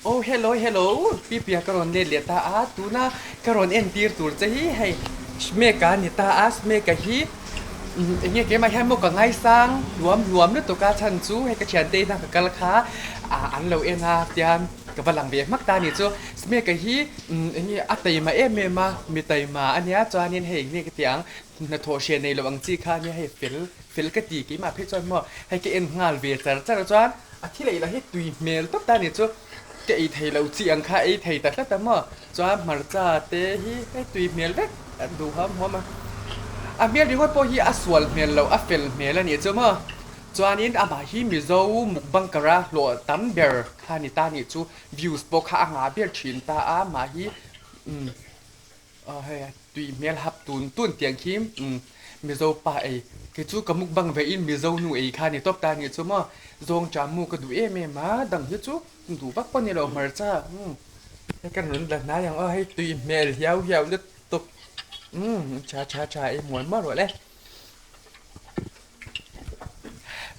Oh hello hello Pipia ka rawn let leh ta a, tuna ka rawn entir tur che hi hei Smeka a ni ta a, Smeka hi eng nge keimah hian maw ka ngaisang hluam hluam lutuk a chhan chu hei ka thiante ina ka kal kha ah an lo en a tian ka va lang ve hmak ta a ni chu Smeka hi eng nge a taima em em a mi taima a nia chuanin hei eng nge ka tih ang hnathawh hriat nei loh ang chi kha a nia hei fel fel ka ti keimah phei chuan maw hei ka en nghal ve char char a chuan a thil ei lah hi tui hmel tawp ta a ni chu ka ei thei lo chi ang kha ei thei ta tlat a maw chuan hmarcha te hi hei tui hmel vek a duh huam huam a a hmel ringawt pawh hi a sual hmel loh a fel hmel a nih chu maw chuanin amah hi Mizo mukbang kara hlawh tam ber kha a ni ta a nih chu views pawh kha a ngah ber thin ta a amah hi umm. Aw hei a tui hmel hap tun tun tiang khi umm Mizo pa ei kei chu ka mukbang ve in Mizo nu ei kha ni tawp ta nih chu maw zawng cha mu ka duh em em a dang hi chu duh vak pawh ni lo hmarcha umm hei ka rawn la hnai ang aw hei tui hmel hiau hiau lutuk umm tha tha tha ei mual mual rawh le.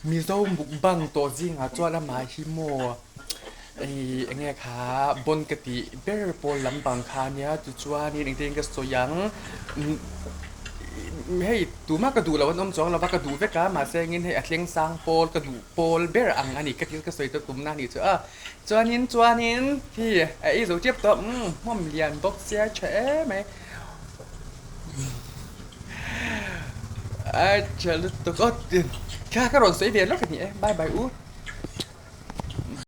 Mizo mukbang tawh zingah chuan amah hi maw ih eng nge kha bawn ka tih ber pawl lampang kha a nia tichuanin engtin ka sawi ang hei tumah ka duh loh an awm chuang lo va ka duh vek a mahse engin hei a thleng sang pawl ka duh pawl ber ang a ni ka thil ka sawi tawh tumna a nih chu a chuanin chuanin hi a ei zo tep tawh umm hmawm lian bawk sia tha em mai. A tha lutuk aw kha ka rawn sawi ve lawk a ni e bye bye u.